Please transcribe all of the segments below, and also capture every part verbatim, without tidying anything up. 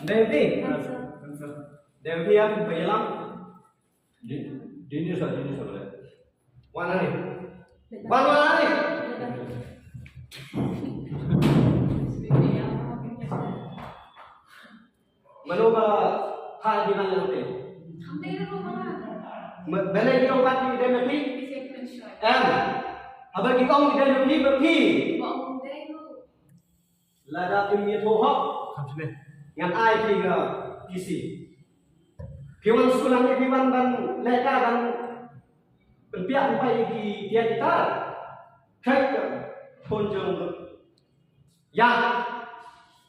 Devi. Devi ya, phi ba ïalam. Di, di ni sa, di ni sa, boleh. Wan ni. Wan, wan ni. Mano ba ha di man lante. Balei ki ong pat ki dei ma phi? Em. Haba ki ong ki dei ma phi, ma phi. Lada phim ïathuh hok, ngan ai phi ka T C. Phi wan skul hangne, phi wan ban leh ka, ban pynpiah pynpaw ïa ki tiar ki tar. Khreh ka phone jong u. Ïa.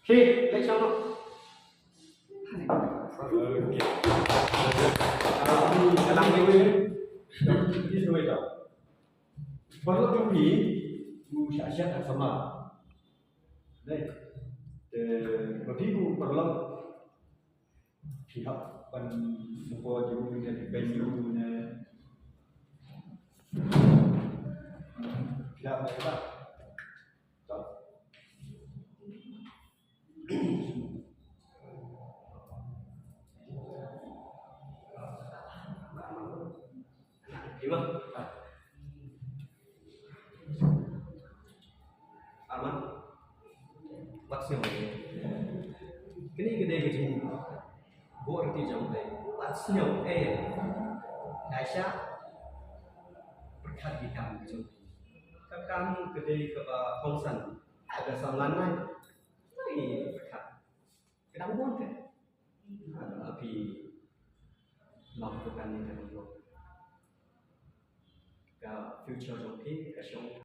Phi leh shano? Okay. Ah, ka lang wei. Ki soi ta. Paralok jong phi, u shah shah ha samla. Dei. Te, ma phi u paralok. Phi hap ban sngewbha ïa u ne, phi beiñ ïa u ne. Phi hap ban Ima. Arman. Wat sngew. Kine ki dei ki jingbuh riti jong phi. Wat sngew, eh. Dei sha. Pyrkhat ki kam ki jong phi. Ka kam ka dei kaba kongsan. Ka samla nai. Nai pyrkhat. Ka dang bun te. Ka phi long tu kan ni kan long. Ka future jong phi ka shong.